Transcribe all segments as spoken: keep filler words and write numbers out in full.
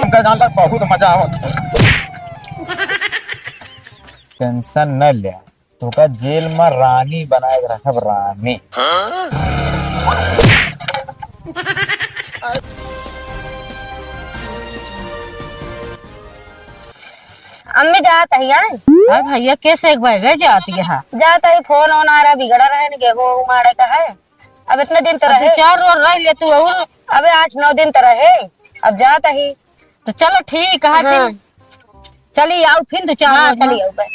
इनका जान ला बहुत मजा आवत। टेंशन न ले, तोका जेल में रानी बनाए के रखब, रानी। अम्मी जात ही, आए? अरे भैया, कैसे एक बार रह जाती है? जात ही, फोन ओन आ रहा, बिगड़ा रहे न, गेहूं उमाड़े का है। अब इतने दिन तो अब दो रहे। चार रोज रह ले तू और। अबे आठ नौ दिन तो रहे, अब जात ही। तो चलो ठीक है, हाँ। फिर चली आओ, फिर दो चार हाँ, रोज चली में। आओ बे।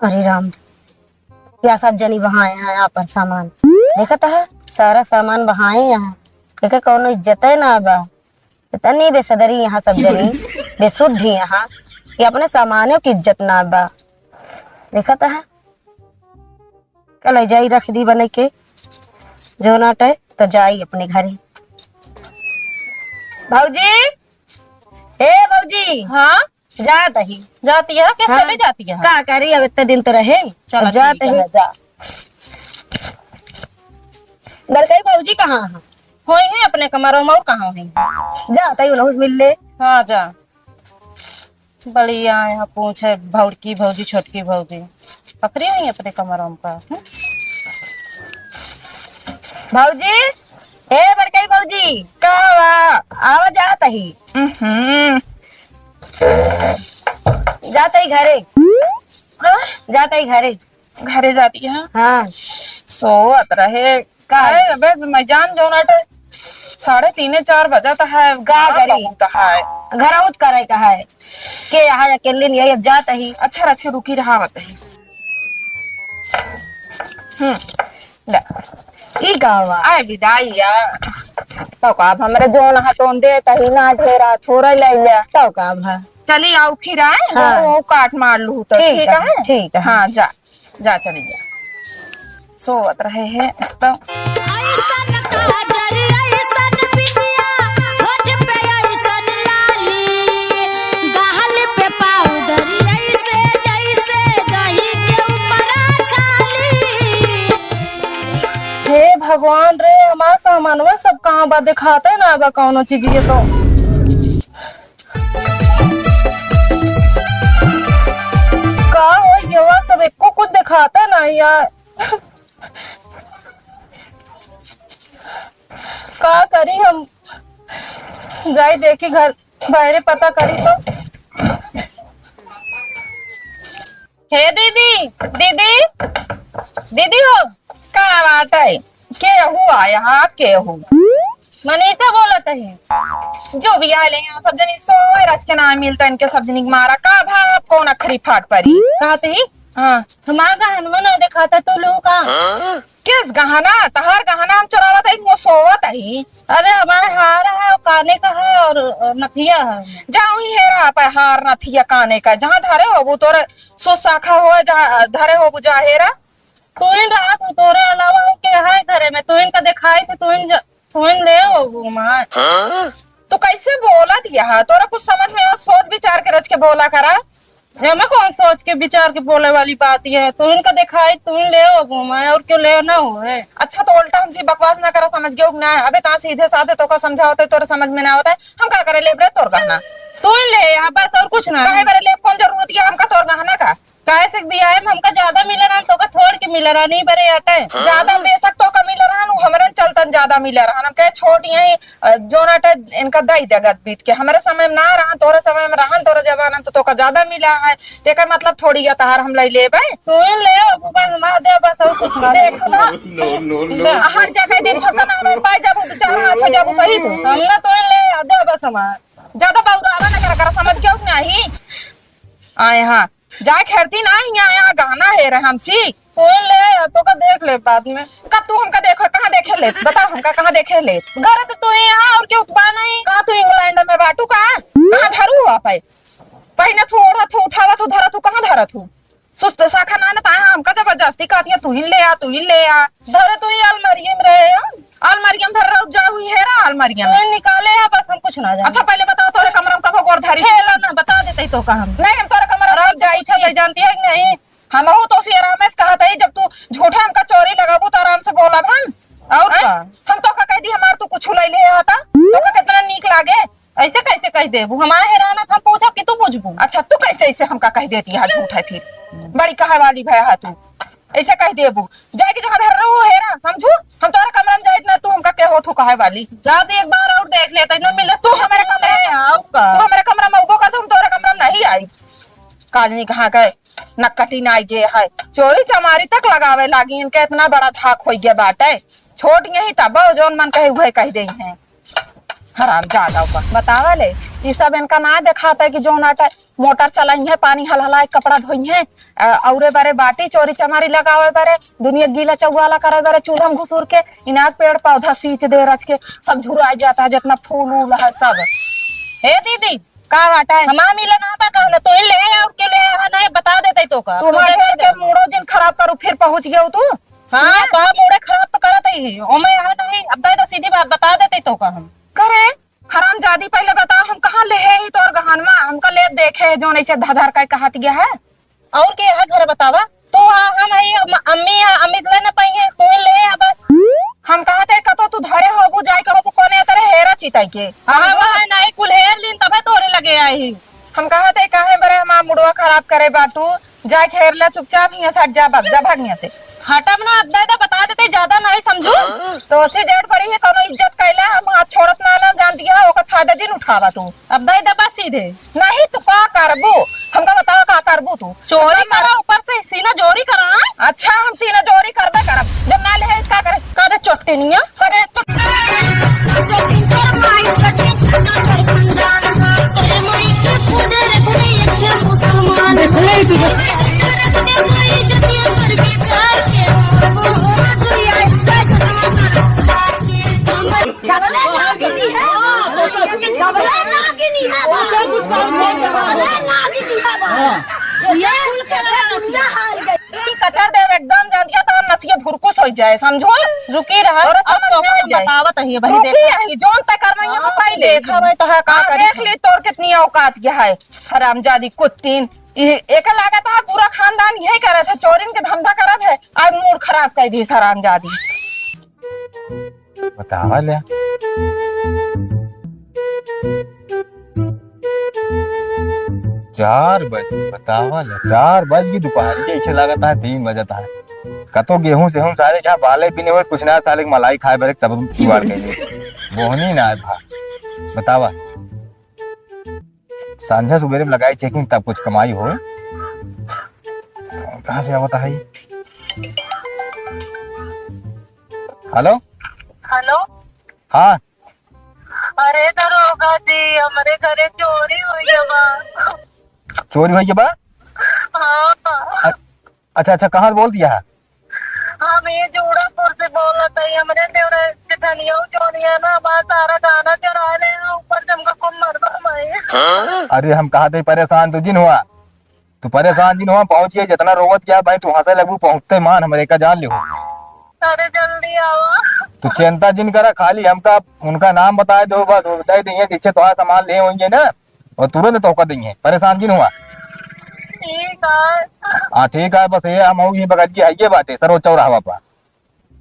अरे राम, या सब जनी बहाए हैं आपन सामान। देखत है, सारा सामान बहाए हैं। एके कौनो इज्जते ना बा। इतनी बेसदरी यहाँ सब जनी, बेसुद्धि यहाँ, कि अपने सामानों की इज्जत ना बा। देखत है, कल जाई रख दी बने के, जो नाटे, तो जाई अपने घरे। भौजी, ए भौजी। हाँ? जात ही। जाती है? कैसे हाँ। ले जाती है? का करी, अब इतने दिन तो रहे। चलो, अब जात ठीक है, ही। जा। बड़कई भौजी कहाँ है? होई है अपने कमरों में, और कहाँ होई? जात ही, उनहु से मिल ले। हाँ, जा। बड़ी आए हैं पूछे, बड़की भौजी, छोटकी भौजी। पकड़ी हुई अपने कमरों में का, हम्म? भौजी, ए बड़कई भौजी, का बा? आवा जात ही। हम्म। जात ही घरे। हाँ? जात ही घरे। घरे जाती है? हाँ। सोवत रहे। का? अरे, अबे, मैं जान जो नाटे, साढ़े तीने, चार बजा तो है, का करी? बहुत है। घर आउत करे का है। के यहाँ अकेले नहीं आई, अब जात ही। अच्छा, रच के रुकी रहा, आवत ही। हम्म, ले। ई का हुआ? आए विदाई या। तो का, अब हमरे जोन हा तोन देत ही ना, ढेरा थोड़ा ले ले। तो का भा? चली आओ फिर आए, हाँ। वो काट मार लू तो, ठीक ठीक है, है? ठीक है। हाँ, जा, जा, चली जा। सोवत रहे हैं, इस तो। ऐसन काजर, ऐसन बिंदिया, होठ पे ऐसन लाली, गाल पे पाउडर, ऐसे जैसे दही के ऊपर छाली। हे भगवान रे, हमार सामानवा सब कहाँ बा? देखाते ना बा कौनो चीज, ये तो। का हो गया, सब एको कुछ देखाता ना यार। का करी हम? जाई देखी घर, बाहरे पता करी तो। हे दीदी, दीदी, दीदी हो। का बात है? केहू आया हा, केहू? मनीषा बोलत है। जो भी आए ले यहाँ, सब जनी सोए रच के ना मिलता, इनके सब जनी के मारा। का भाव कौन अखरी फाट परी? कहत ही? हाँ। हमार गहनवा ना देखाता तू लोग का? किस गहना? तहार गहना हम चुरावत है, वो सोवत है। अरे हमार हार है, काने का है और नथिया है। जाओ ही हेरा पे हार नथिया काने का, जहाँ धरे हो वो तोरे सो शाखा हो, जहाँ धरे हो वो जा हेरा। तुहिन रहत हो, तोरे अलावा और के है घरे में? तुहिन का देखाई थी, तुहिन ज-, तुहिन ले हो घुमाए। हाँ? तू कैसे बोलत यह? तोरा कुछ समझ में आवा, सोच विचार के रच के बोला करा। एमे कौन सोच के विचार के बोले वाली बात है? तुहिन का देखाई, तुहिन ले हो घुमाए, और क्यों ले ना हो है? अच्छा, तो उल्टा हमसे बकवास ना करा, समझ गयो कि ना? अबे ता सीधे साधे तोका समझावत है, तोरे समझ में ना आवत है, हम का करे लेब रे तोर गहना? तुहिन ले, हाँ, बस और कुछ ना। काहे करे लेब? कौन जरूरत है हमका तोर गहना का? काहे से बियाहे में हमका ज्यादा मिले रहन, तोका थोड़ के मिले रहन, ई बरे अटे। ज्यादा बेशक तोका मिले रहन, उ हमरे चलतन ज्यादा मिले रहन। हम कहे छोट यही, अ, जोन अटे इनका दई दे गत बीत के। हमरे समय में ना रहन, तोरे समय में रहन, तोरे जमाना में तो तोका ज्यादा मिला है। तेकर मतलब थोड़ी ये तहार हम लई लेबे। तू ही ले, अब बस मार दे, बस और कुछ ना। देख ना। No, no, no। हर जगह दिन छोटा नाम है, पाई जाबू, दो चार हाथ हो जाबू, सही तू। हम ना तू ही ले, आ दे बस हमार। ज्यादा बौरावा ना करा, करा, समझ गयो कि नहीं? आए हाँ। जाए खेरती ना, यहाँ, यहाँ गहना हेरे हमसी। तू ले, तोका देख ले बाद में। कब तू हमका देखो, कहाँ देखे ले? बताओ हमका, कहाँ देखे ले? घर तो तू ही यहाँ, और क्यों बा नहीं? कहाँ तू इंग्लैंड में बाटू का? कहाँ धरू हुआ पे? पहिने थू, ओढ़ा थू, उठावा थू, धरा थू, कहाँ धरा थू? सुस्त साखा ना, ना, ताहे हमका जबरदस्ती कहती है, तू ही ले आ, तू ही ले आ। धरे तू ही अलमारिये में रहे हो। अलमारिया में धर रहो, जाओ ही हेरा अलमारिया में। तू ही निकाले है, बस हम कुछ ना जाने। अच्छा, पहले बताओ, तोरे कमरा में कब गोड़ धरी? खेला ना, बता देते ही तो का हम। नहीं, हम तोरे कमरा में खराब से जाई पूछा थी। तो जानती है कि नहीं? हमहू तोसी आराम से कहत हई, जब तू झूठा हमका चोरी लगाबू तो आराम से बोलब हम। और हैं? का? हम तोका कह दी हमार तू कुछ लइ ले हा त? तोका कितना नीक लागे? ऐसे कैसे कह देबू? हमार हेराना त हम पूछब कि तू पूछबू? अच्छा, तू कैसे ऐसे हमका कह देती है झूठा फिर? बड़ी कहे वाली भया है तू। ऐसे कह देबू, जाके जहाँ हेर रहो हेरा, समझू? हम तोहरे कमरा में जाइत ना, तू हमका के होत हो कहे वाली। जा दे, एक बार और देख लेते, ना मिले तू हमरे कमरा में। आओ का? तू हमरे कमरा में अउबो कर, तो हम तोहरे कमरा में नहीं आई। काजनी कहाँ के नकटी ना आइगे है, चोरी चमारी तक लगावे लागी। इनके इतना बड़ा धाक होइ गया बाटे, छोट यही तब जौन मन कहे उहे कह देई हैं। हराम जादा ऊपर बतावा ले, ई सब इनका ना देखाता है कि जौन आटा मोटर चलाई है, पानी हलहलाए, कपड़ा धोई है, अ, औरे बरे बाटी चोरी चमारी लगावे बरे, दुनिया गीला चौवाला करे बरे, चूल्हा में घुसुर के इनार पेड़ पौधा सींच दे रच के सब झुराई जाता है, जितना फूल उल है सब। ए दीदी, का बाटा है? हमार मिला ना बा कहना, तू ही ले और के ले आ, नहीं बता देते तो का? तू तू हमारे दे घर दे। के मूडो जिन खराब करू, फिर पहुँच गयो तू। हाँ, सुनिए? तो आप मूडे खराब तो करत ही है। ओमे यहाँ नहीं, अब दे दे, सीधी बात बता देते तो का हम। करे, हरामजादी, पहले बताओ, हम कहाँ ले है ही तोर गहनवा? हमका ले देखे, जोन ऐसे धधर के कहत गया है। और के है घर बतावा? तू आ, हम आई, अम-, अम्मी आ, अमित ले ना पाई है, तू ही ले आ बस। हम कहत है, कतो तू धरे होबू, जाए के होबू, कोने तेरे हेरा चिताई के? हाँ, वहाँ नहीं, कुल हेर लीन, तबे तोरे लगे आई ही। हम कहत है, काहे बरे हमार मुड़वा खराब करे बाटू? जाए के हेर ले चुपचाप, हियाँ से हट जा, भाग जा, भाग हियाँ से। हटब ना, अब दे दे, बता देते, ज्यादा नहीं समझू। तो उसी जेठ पड़ी है, कोनो इज्जत कैला, हम हाथ छोड़त ना, ना जानती है, ओकर फायदा जिन उठावा तू। अब दे दे बस सीधे। नहीं तो का करबू? हमका बतावा का करबू तू? चोरी करा, ऊपर से सीना जोरी करा। अच्छा, हम सीना जोरी करबे करब, जब ना ले है, का करे? का रे चोट्टिनिया? अरे, तो जो इनकर माई छोटे छोटा कर खानदान है, तेरे माई के खुदे रख ले एक ठे मुसलमान। देख ले तू। रख दे माई जतिया पर बेकार के, वो जो आई जा झगड़ा कर के। सबले नागिनी है, सबले नागिनी है बा। सबले नागिनी है बा। ये कुल के दुनिया हार गई। ई कचर देव एकदम, जान दिया तो नसिया भुरकुस हो जाए, समझो? रुकी रहा, और अब समझ तो में आ जाए। बतावत ही है भाई, रुकी देखा। है, जोन तय करना है, हाँ, पहले देखा भाई, तो है का हाँ, करी? देख ले तोर कितनी औकात क्या है, हरामजादी कुत्तीन। ई एके लागत है पूरा खानदान यही करत है, चोरिन के धंधा करत है, आज मूड खराब कर दी हरामजादी। बतावा ले। चार बजे, बतावा ले। चार बज गई दोपहर के, ऐसे लागत है तीन बजत है। कतो गेहूं से हम सारे क्या बाले भी नहीं हुए, कुछ ना साले के मलाई खाए बरे तब जुगाड़ कइले। बोहनी ना है भा। बतावा। सांझा सुबेरे में लगाई checking, तब कुछ कमाई हो। कहाँ से आवता है ये? हेलो? हेलो? हाँ। अरे दरोगा जी, हमरे घरे चोरी होइ गवा। चोरी होइ गवा? हाँ। अ-, अच्छा, अच्छा, कहाँ से बोल दिया है? हम ये जूड़ापुर से बोलत हई, हमरे देवरे के धनिया जोनिया ना, हमार सारा गहना चोरा ले, ऊपर से हमका खूब मरबा माई। अरे हम कहत हई परेशान तू जिन हुआ, तू परेशान जिन हुआ, पहुँच गए, जितना रोवत गया भाई, तू हँसे लगबू, पहुँचते मान हमरे का जान लिहो। अरे जल्दी आवा। तू चिंता जिन करा, खाली हमका उनका नाम बताए दो बस, वो बताई देंगे, जिससे तोहार सामान ले होंगे ना, और तुरंत तोहका देंगे, परेशान जिन हुआ। ठीक है। हाँ, ठीक है, बस ये हम ये बगल की है, ये बात है, सरोज चौराहा पर।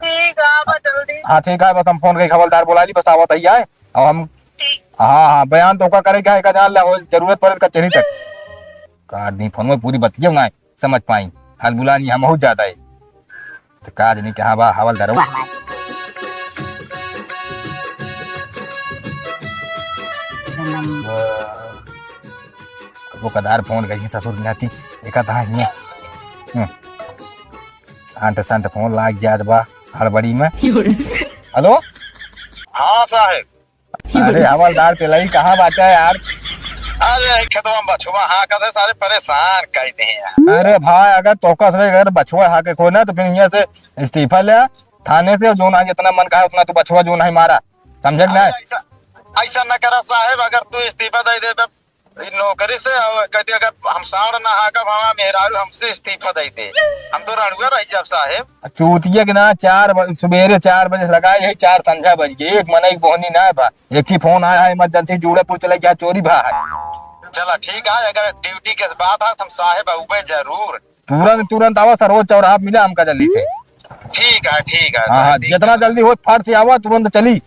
ठीक है, आवा जल्दी। हाँ, ठीक है, बस हम फोन करके हवलदार बुला ली, बस आवत ही आए। और हम ठीक। हाँ, हाँ, बयान तोहका करे का है, का जान ला, हो जरूरत पड़े कचहरी तक। काट दी फोन में, पूरी बतिया ना समझ पाई, हाल बुला नहीं, हम बहुत ज्यादा है। तो का जनी कहाँ बा हवलदार? वो कदार फोन करी ससुर नाती, एका तहाँ हियाँ। हम्म। शांत शांत फोन लाग जात बा हड़बड़ी में। हेलो? हाँ साहेब। अरे हवलदार तेलई कहाँ बाटा यार? अरे खेतवा में बछुआ हाँकत है, सारे परेशान कर दे हैं यार। अरे भाई, अगर तोहका से अगर बछुआ हाँके को ना तो फिर यहाँ से इस्तीफा ले आ थाने से, जो ना जितना मन कहा उतना तू बछुआ जो नहीं मारा, समझे कि नहीं? अरे ऐसा, ऐसा न करा साहेब, अगर तू इस्तीफा दे दे ई नौकरी से, और कहती अगर हम साँड़ ना हाँकब, हमार मेहरारू हमसे इस्तीफा दे दे, हम तो रणुआ रह जाब साहेब। चूतिया के ना, चार बजे, सुबेरे चार बजे से लगा, यही चार संझा बज गई, एक मनई के बोहनी ना बा। एक ही फोन आया है emergency, जूड़ापुर चले गया, चोरी भा है। चला ठीक है, अगर ड्यूटी के बात है, हम साहेब अउबे जरूर। तुरंत, तुरंत आवा, सरोज चौराहा पे मिला हमका जल्दी से। ठीक है, ठीक है, हाँ, साहब, हाँ, ठीक जितना है। जल्दी हो, फट से आवा, तुरंत चली।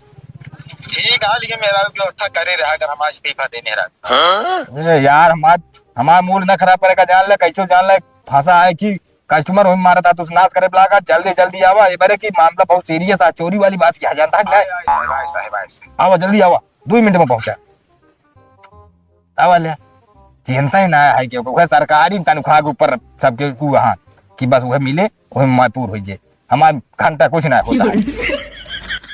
ठीक है, लेकिन मेहरारू व्यवस्था करे रहा, अगर हमार इस्तीफा देने रहा। ए यार, हमार, हमार मूड ना खराब करे का, जान ले, कैसे जान ले, फंसा है कि customer वही मारा था, तो नाश करे लागा, जल्दी, जल्दी आवा, ये बरे की मामला बहुत serious है, चोरी वाली बात किया जानता है कि नहीं? आए, आए, साहब, आए, साहब, आए, साहब। आवा, जल्दी आवा, दो मिनट में पहुंचा। आवा ले, चिंता ही ना है कि वह सरकारी तनख्वाह के ऊपर सबके ऊ हाँ, कि बस वह मिले, वही में पूर हो जाए। हमार घंटा कुछ ना होता है।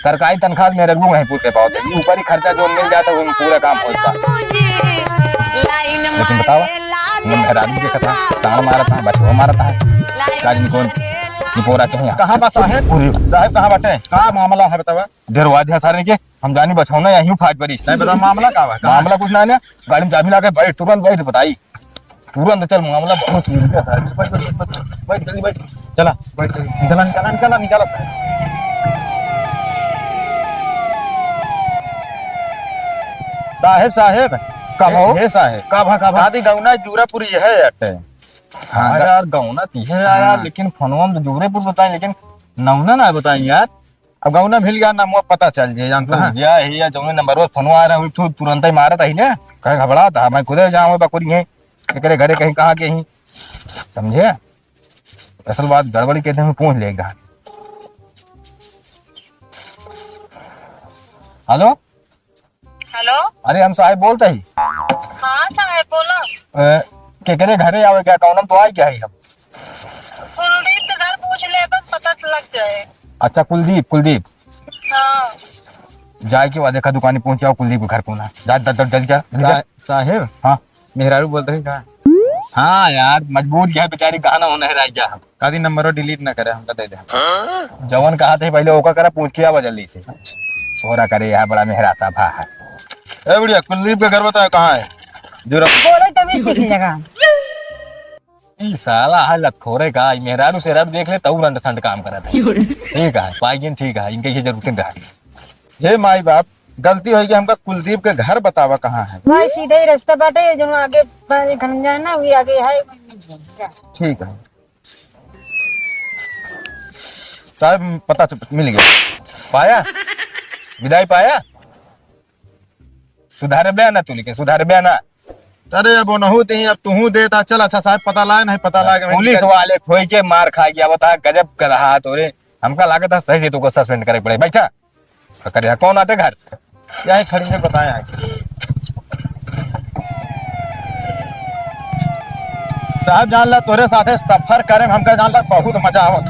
सरकारी तनख्वाह मेरे रूम है पूरे पावत है। ऊपरी खर्चा जो मिल जाता है, वही में पूरा काम होता है। लेकिन बतावा, मैं मेहरारू के कथा, साण मारत है, बछवा मारत है। का जानी कौन निपोरा के यहाँ। कहाँ बा साहेब? पूरी साहेब कहाँ बाटे? का मामला है बतावा? डेरवा दिया सारे के, हम जानी बछौना यहीं फाट पड़ी। नहीं बता मामला का बा? कहाँ? मामला कुछ ना है, गाड़ी में चाबी लाके बैठ, तुरंत बैठ बताई। तुरंत चल, मामला बहुत सीरियस है। बैठ, बैठ, बैठ, बैठ, बैठ, जल्दी बैठ। चला, बैठ, जल्दी। निकला, निकला, निकला, निकला साहेब। साहेब, साहेब। का हे, हो? हे साहेब। का भा, का भा? का दी गौना जूरापुर यह है अटे। हाँ, हाँ ग- यार, गौना ती है यार, हाँ। लेकिन फोनवा में तो जूरेपुर बताई, लेकिन नौना ना बताई यार। अब गौना मिल गया, नमवा पता चल जाए, जानता है। जा ही या जौने नंबर पर फोनवा आ रहा है, तू तुरंत ही मारत ही ना, कहे घबरात है, मैं खुदे जाऊँ बकुरी है, एकरे घरे कहीं कहाँ के ही, समझे? असल बात गड़बड़ी के दिन में पूछ लेगा। हेलो। हेलो। अरे हम साहेब बोलत ही। हाँ साहेब बोला। ए, केकरे घरे आवे क्या, कौनम तो आई क्या है हम? कुलदीप के घर पूछ ले, बस पता तो लग जाए। अच्छा कुलदीप, कुलदीप। हाँ। जाए के बाद देखा दुकानी पहुंच जाओ, कुलदीप के घर पहुंचा। जा, जा, जा, जल्दी जा, जल्दी जा। सा-, साहेब। हाँ। मेहरारू बोलत ही का? हाँ यार, मजबूर क्या है बेचारी, गाना होना है, रह गया हम। का दी नंबर डिलीट ना करे, हमका दे दे। जवन कहा थे पहले ओका करा, पूछ के आवा जल्दी से। अच्छा। ओरा करे यार, बड़ा मेहरा सा भा है। ए बुढ़िया, कुलदीप के घर बताओ कहाँ है? जरा बोले तभी सीख लेगा। ई साला है लतखोरे का, ई मेहरारू सेहरारू देख ले, तऊ रंड संड काम करत है। ठीक है, पाई जिन ठीक है, इनके ये जरूरत है। हे माई बाप, गलती होई कि हमका कुलदीप के घर बतावा कहाँ है। भाई सीधे ही रास्ता बाटे, जो आगे बारे खन जाए ना, वही आगे है। ठीक है। साहेब, पता च-, मिल गया। पाया? विदाई पाया? सुधारे बे ना तू, लेकिन सुधारे बे ना। अरे, अब ओनहू देही, अब तुहू देता। चल, अच्छा साहेब, पता लाए, नहीं पता लाए, पुलिस वाले खोई के मार खा गया, बता, गजब गधा तोरे। हमका लागत है सही से तुमको suspend करे पड़े। बैठा। करे, कौन आते घर? यही खड़ी में बताए आज। साहब जान ला, तोरे साथे सफर करे में हमका जान ला बहुत मजा आवत।